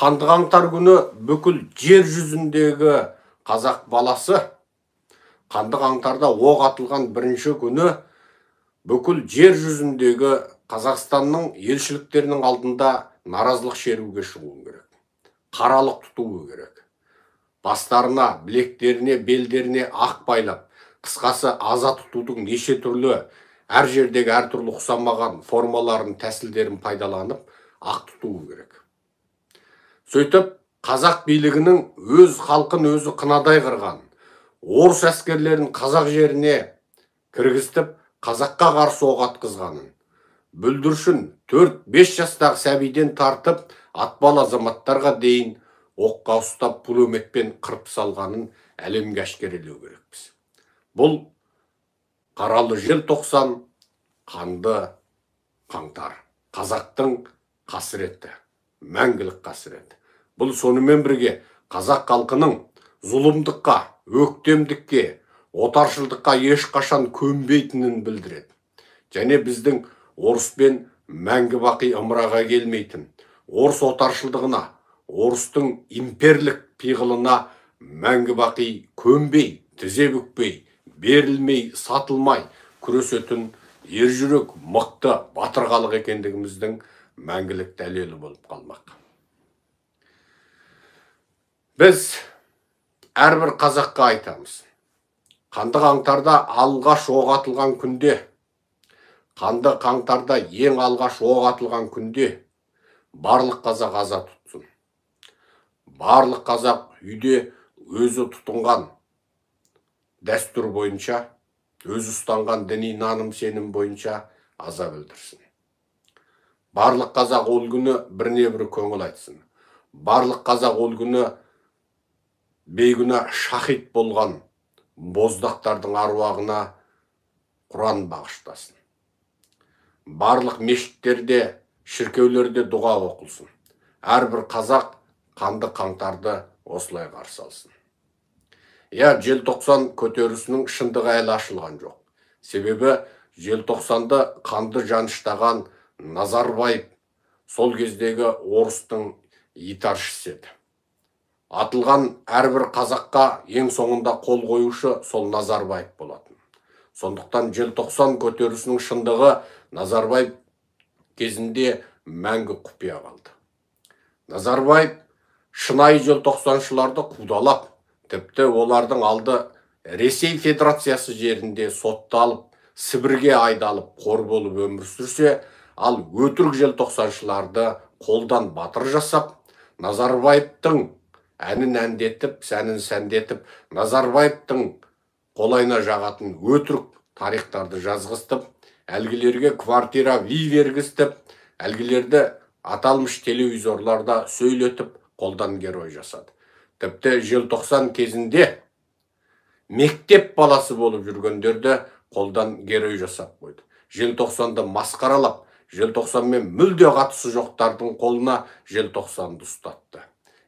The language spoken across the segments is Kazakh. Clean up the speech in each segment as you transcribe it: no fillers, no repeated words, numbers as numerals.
Қанды қаңтар күні бүкіл жер жүзіндегі қазақ баласы, қанды қаңтарда оқ атылған бірінші күні бүкіл жер жүзіндегі Қазақстанның елшіліктерінің алдында наразылық шеруге шығуы керек. Қаралық тұтуы керек. Бастарына, білектеріне, белдеріне ақ байлап, қысқасы аза тұтудың неше түрлі, әр жердегі әртүрлі ұқсамаған формаларын, тәсілдерін пайдаланып, ақ тұтуы керек. Сөйтіп, қазақ билігінің өз халқын өзі қынадай қырған, орыс әскерлерін қазақ жеріне кіргізтіп, қазаққа қарсы оқ атқызғанын, бүлдіршін 4-5 жастағы сәбиден тартып, атпал азаматтарға дейін оққа ұстап пулеметпен қырып салғанын әлемге әшкерелеу керекпіз. Бұл қаралы желтоқсан, қанды қаңтар, қазақтың қасіреті, мәңгілік қасіреті. Бұл сонымен бірге қазақ халқының зұлымдыққа, өктемдікке, отаршылдыққа ешқашан көнбейтінін білдіреді. Және біздің орыспен мәңгі бақи ымыраға келмейтін, орыс отаршылдығына, орыстың имперлік пиғылына мәңгі бақи көнбей, тізе бүкпей, берілмей, сатылмай күресетін ержүрек, мықты, батыр халық екендігіміздің мәңгілік дәлелі болып қалмақ. Біз әрбір қазаққа айтамыз. Қанды қаңтарда алғаш оқ атылған күнде, қанды қаңтарда ең алғаш оқ атылған күнде барлық қазақ аза тұтсын. Барлық қазақ үйде өзі тұтынған дәстүр бойынша, өзі ұстанған діни наным сенім бойынша аза білдірсін. Барлық қазақ ол күні біріне бірі көңіл айтсын. Барлық қазақ ол күні бейгүнә шахид болған боздақтардың аруағына Құран бағыштасын. Барлық мешіттерде, шіркеулерде дұға оқылсын. Әрбір қазақ қанды қаңтарды осылай қарсы алсын. Иә, желтоқсан көтерілісінің шындығы әлі ашылған жоқ. Себебі желтоқсанды қанды жаныштаған Назарбаев сол кездегі орыстың итаршысы еді. Атылған әрбір қазаққа ең соңында қол қоюшы сол Назарбаев болатын. Сондықтан желтоқсан көтерілісінің шындығы Назарбаев кезінде мәңгі құпия қалды. Назарбаев шынайы желтоқсаншыларды қудалап, тіпті олардың алды Ресей Федерациясы жерінде сотталып, Сібірге айдалып, қор болып өмір сүрсе, ал өтірік желтоқсаншыларды қолдан батыр жасап, Назарбаевтың әнін әндетіп, сәнін сәндетіп, Назарбаевтың қолайына жағатын өтірік тарихтарды жазғызтып, әлгілерге квартира ви бергізтіп, әлгілерді аталмыш телевизорларда сөйлетіп, қолдан герой жасады. Тіпті желтоқсан кезінде мектеп баласы болып жүргендерді қолдан герой жасап қойды. Желтоқсанды масқаралап, желтоқсанмен мүлде қатысы жоқтардың қолына желтоқсанды ұстатты.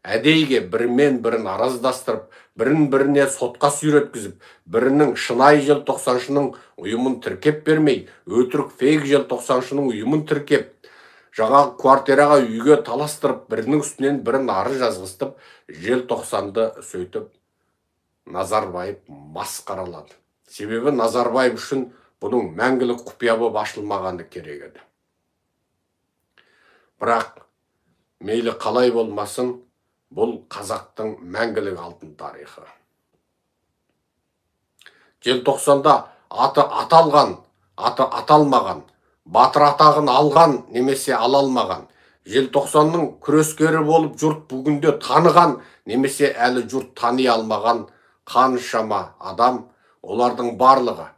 Әдейіге бірімен бірін араздастырып, бірін біріне сотқа сүйреткізіп, бірінің шынайы желтоқсаншының ұйымын тіркеп бермей, өтірік фейк желтоқсаншының ұйымын тіркеп, жаңа квартираға үйге таластырып, бірінің үстінен бірін ары жазғызтып, желтоқсанды сөйтіп Назарбаев масқаралады. Себебі Назарбаев үшін бұның мәңгілік құпия болып ашылмағаны керек еді. Бірақ мейлі қалай болмасын, бұл қазақтың мәңгілік алтын тарихы. Желтоқсанда аты аталған, аты аталмаған, батыр атағын алған немесе ала алмаған, желтоқсанның күрескері болып жұрт бүгінде таныған немесе әлі жұрт тани алмаған қаншама адам, олардың барлығы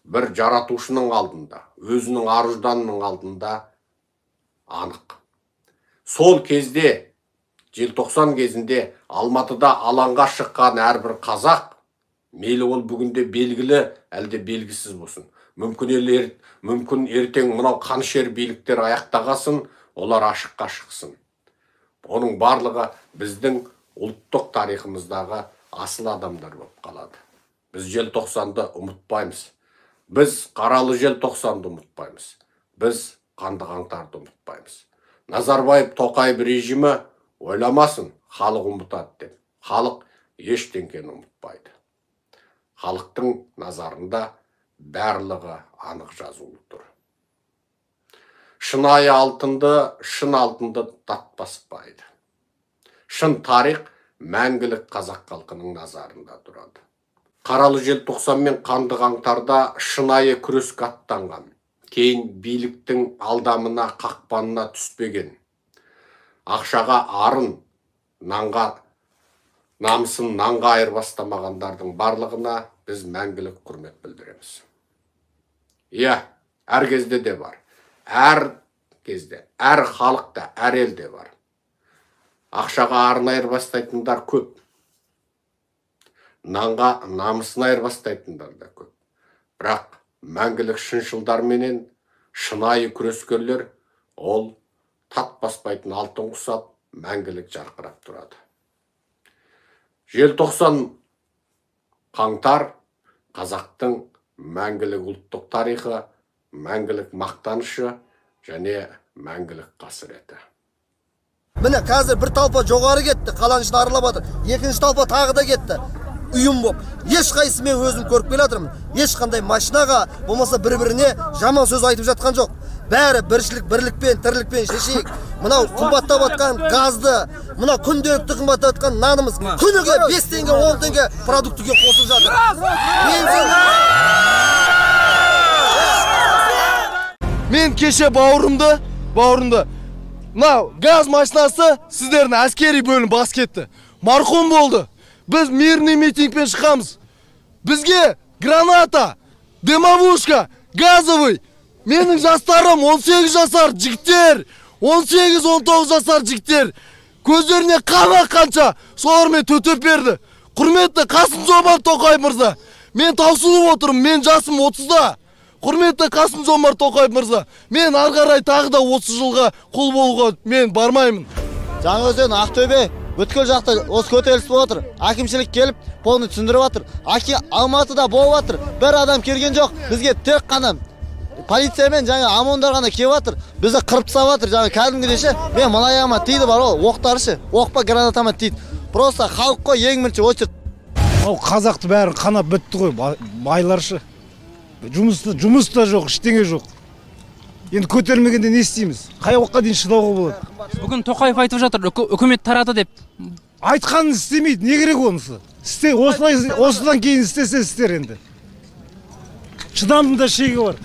бір жаратушының алдында, өзінің ар-ұжданының алдында анық. Сол кезде, желтоқсан кезінде Алматыда алаңға шыққан әрбір қазақ, мейлі ол бүгінде белгілі, әлде белгісіз болсын. Мүмкін ертең мынау қанішер биліктер аяқтағасын, олар ашыққа шықсын. Оның барлығы біздің ұлттық тарихымыздағы асыл адамдар болып қалады. Біз желтоқсанды ұмытпаймыз. Біз қаралы желтоқсанды ұмытпаймыз. Біз қанды қаңтарды ұмытпаймыз. Назарбаев Тоқаев режимі Ойламасын, халық ұмытады деп. Халық ештеңкені ұмытпайды. Халықтың назарында барлығы анық жазулы тұр. Шынайы алтынды, шын алтынды тат баспайды. Шын тарих мәңгілік қазақ халқының назарында тұрады. Қаралы желтоқсан мен қанды қаңтарда шынайы күреске аттанған, кейін биліктің алдамына, қақпанына түспеген, ақшаға арын, нанға, намысын нанға айырбастамағандардың барлығына біз мәңгілік құрмет білдіреміз. Иә, әр кезде де бар. Әр кезде, әр халықта, әр елде бар. Ақшаға арын айырбастайтындар көп. Нанға намысын айырбастайтындар да көп. Бірақ мәңгілік шыншылдар менен шынайы күрескерлер ол тат баспайтын алтын құсап мәңгілік жарқырап тұрады. Желтоқсан қаңтар қазақтың мәңгілік ұлттық тарихы, мәңгілік мақтанышы және мәңгілік қасіреті. Міне қазір бір толпа жоғары кетті, қаланың ішін аралап жатыр. Екінші толпа тағы да кетті. Ұйым боп. Ешқайсысы мен өзім көріп келе жатырмын. Ешқандай машинаға, болмаса бір-біріне жаман сөз айтып жатқан жоқ. Бәрі біршілік, бірлікпен, тірлікпен шешейік. Мынау қымбаттап жатқан газды, мынау күнделікті қымбаттап жатқан нанымыз күніге 5 теңге, 10 теңге продуктіге қосып жатыр. Мен кеше бауырымды мынау газ машинасы сіздердің әскери бөлім бас кетті. Марқұм болды. Біз мирный митингпен шыққанбыз. Бізге граната, дымовушка, газовый. Менің жастарым 18 жасар жігіттер, 18-19 жасар жігіттер. Көздеріне қан аққанша солармен төтеп берді. Құрметті Қасым-Жомарт Тоқаев мырза, мен таусылып отырмын, мен жасым 30-да. Құрметті Қасым-Жомарт Тоқаев мырза, мен ары қарай тағы да 30 жылға құл болуға мен бармаймын. Жаңаөзен, Ақтөбе, бүткіл жақта осы көтеріліс болып отыр. Әкімшілік келіп, полный түсіндіріп жатыр. Алматыда болып жатыр. Бір адам келген жоқ. Бізге тек қана полиция мен жаңа ОМОНдар ғана келіп жатыр. Бізді қырып тастап жатыр. Жаңа кәдімгідей ше, мен мына аяғыма тиді бар ол, оқтары ше, оқ па граната ма тиді. Просто халық қой ең бірінші очередь. Ол қазақты бәрін қанап бітті ғой, байлар ше. Жұмыс та жоқ, ештеңе жоқ. Енді көтермегенде не істейміз? Қай уақытқа дейін шыдауға болады? Бүгін Тоқаев айтып жатыр, үкімет тарады деп. Айтқанын істемейді, не керек онысы? Істе, осылай, осыдан кейін істесе істер енді. Шыдамның да шегі бар.